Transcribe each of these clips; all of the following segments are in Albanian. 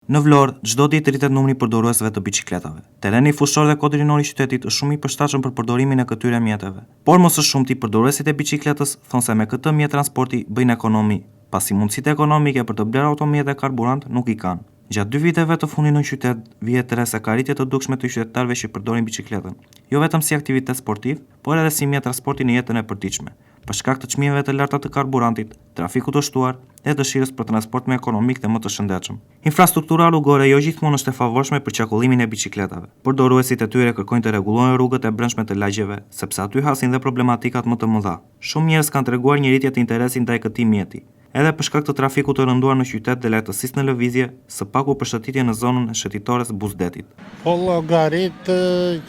Në Vlorë, çdo ditë rritet numri i përdoruesve të biçikletave. Terreni fushor dhe kodrinor i qytetit është shumë i përshtatshëm për përdorimin e këtyre mjeteve. Por më së shumti, përdoruesit e biçikletës thonë se me këtë mjet transporti bëjnë ekonomi, pasi mundësitë ekonomike për të blerë automjete dhe karburant nuk i kanë. Gjatë dy viteve të fundit në qytet, vihet re se ka rritje të dukshme të qytetarëve që përdorin biçikletën, jo vetëm si aktivitet sportiv, por edhe si mjet transporti në jetën e përditshme, për shkak të çmimeve të larta të karburantit, trafikut të shtuar dhe dëshirës për transport më ekonomik dhe më të shëndetshëm. Infrastruktura rrugore jo gjithmonë është e favorshme për qarkullimin e biçikletave. Përdoruesit e tyre kërkojnë të rregullohen rrugët e brendshme të lagjeve, sepse aty hasin dhe problematikat më të mëdha. Shumë njerëz kanë treguar një rritje të interesit ndaj këtij mjeti, edhe për shkak të trafikut të rënduar në qytet dhe lehtësisë në lëvizje, së paku për shëtitje në zonën e shëtitores buzë detit. Po llogarit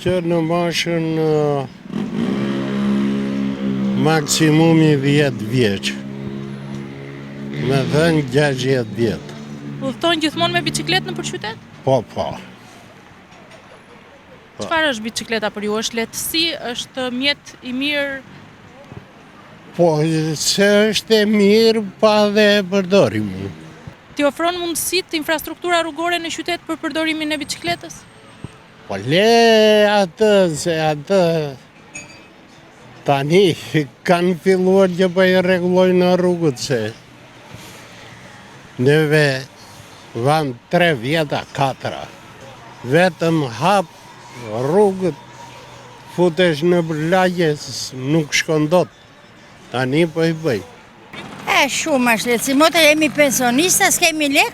që në moshën maksimumi 10 vjeç. Me thënë 60 vjet. Udhëton gjithmonë me biçikletë nëpër qytet? Po, po. Po. Çfarë është biçikleta për ju? Është lehtësi, është mjet i mirë? Po, se është e mirë, pa dhe e përdorim. T'i ofron mundësitë infrastruktura rrugore në qytet për përdorimin e biçikletës? Po, le atë, se atë tani kanë filluar që po i rregullojnë rrugët se neve vanë tre vjeta, katra. Vetëm hap rrugët, futesh në lagje, nuk shkon dot. Tani po i bëj. E, shumë është lehtësi, mo jemi pensionista, s'kemi lek,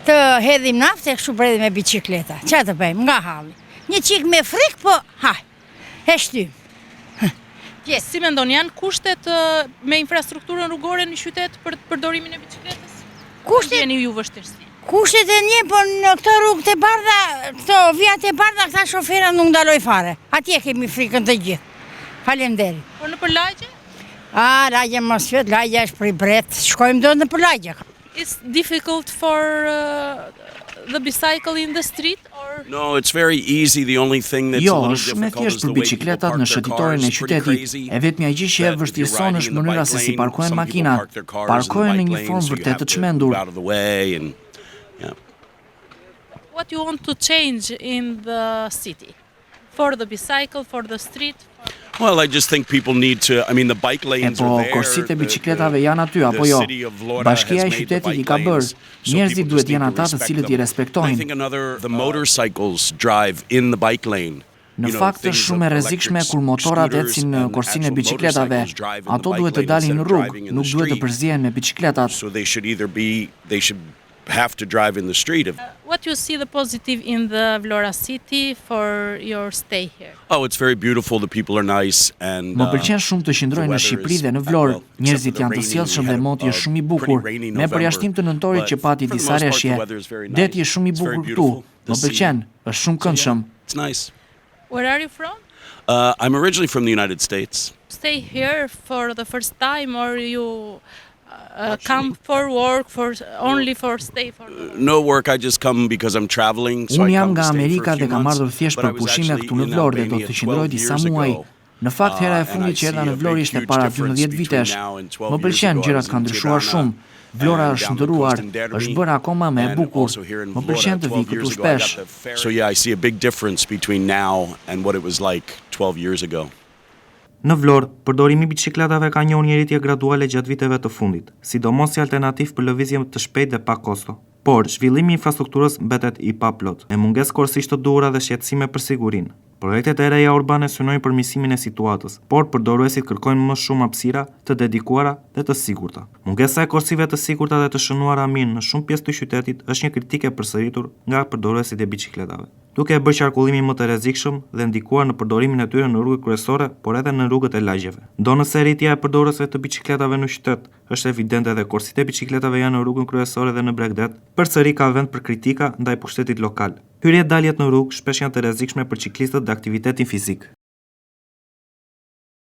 të hedhim naftë e kështu bredhim me bicikleta. Ça të bëjmë, nga halli. Një çikë me frikë, po, ha, e shtym. Si mendon, janë kushtet me infrastrukturën rrugore në qytet për përdorimin e biçikletës? Kushtet Jeni ju vështirësi. Kushtet e një, po në këto rrugë të bardha, këto vijat e bardha, këta shofera nuk ndaloj fare. Atje kemi frikën të gjithë. Faleminderit. Po nëpër lagje? A, lagje mos pyet, lagja është për ibret. Shkojmë do nëpër lagje. It's difficult for uh, the bicycle in the street or No, it's very easy. The only thing that's Jo, a little është shumë e difficult thjeshtë is për the way people biçikletat park në their shëtitoren cars. e It's pretty qytetit. crazy E vetmja gjë që e that if you're vështirëson riding është in the mënyra bike se si lane, parkojnë some people makinat. park their cars in the Parkojnë në bike një lane, formë so you vërtet have të to move çmendur. out of the way and yeah. what you want to change in the city? For the bicycle, for the street? Well, I just think people need to, I mean, the bike E lanes po, are there. korsitë e The- biçikletave the- janë aty apo the jo? city of Vlora Bashkia has e made the qytetit i bike ka bërë. lanes, so Njerëzit people duhet just need jenë to ata të respect cilët i them. And I respektojnë. think another, the motorcycles drive in the bike lane. Në You know, fakt është things shumë e of rrezikshme electric kur motorat scooters ecin në and korsinë e actual biçikletave. motorcycles drive in the Ato bike duhet të lane dalin instead në of rrugë, driving in nuk the duhet të street. përzihen me biçikletat. So they should either be, they should have to drive in the street. If, What you see the positive in the Vlora city for your stay here? oh, it's very beautiful. The people are nice and Më uh, pëlqen shumë të qëndroj the në weather Shqipëri is- dhe në Vlorë. well, except for Njerëzit the janë të rainy, we sjellshëm had dhe a- moti a është shumë i pretty bukur, rainy me November, përjashtim të nëntorit but që pati for the disa most part, the reshje. weather is very nice. Deti është shumë i It's very bukur këtu. beautiful. The Më sea. pëlqen, është shumë këndshëm. It's nice. Where are you from? Uh, I'm originally from the United States. Stay here for the first time or you uh, come for work for only for stay for No work. I just come because I'm traveling. So Unë I jam come to nga stay for a Amerika few dhe kam months, ardhur thjesht but I për was pushime actually këtu në in Vlorë dhe do Albania të qëndroj 12 disa years muaj. ago. Në fakt hera e Uh, and fundit I që erdha see në a Vlorë big, ishte huge para difference 12 between vitesh. now and 12 Më years pëlqen ago. I gjërat was in kanë ndryshuar Tirana shumë. Vlora and është down the ndërruar, coast in Dermi, është bërë akoma më e and bukur. also here in Më Vlora, pëlqen të vi 12 këtu years ago, I got shpesh. the ferry. So yeah, I see a big difference between now and what it was like 12 years ago. Në Vlorë, përdorimi i biçikletave ka njohur një rritje graduale gjatë viteve të fundit, sidomos si alternativë për lëvizje të shpejtë dhe pa kosto. Por, zhvillimi i infrastrukturës mbetet i paplot, me mungesë korsish të duhura dhe shqetësime për sigurinë. Projektet e reja urbane synojnë përmirësimin e situatës, por përdoruesit kërkojnë më shumë hapësira të dedikuara dhe të sigurta. Mungesa e korsive të sigurta dhe të shënuara mirë në shumë pjesë të qytetit është një kritikë e përsëritur nga përdoruesit e biçikletave, duke e bërë qarkullimin më të rrezikshëm dhe ndikuar në përdorimin e tyre në rrugët kryesore, por edhe në rrugët e lagjeve. Ndonëse rritja e përdoruesve të biçikletave në qytet është evidente dhe korsitë e biçikletave janë në rrugën kryesore dhe në bregdet, përsëri ka vend për kritika ndaj pushtetit lokal. Hyrjet daljet në rrugë shpesh janë të rrezikshme për çiklistët dhe aktivitetin fizik.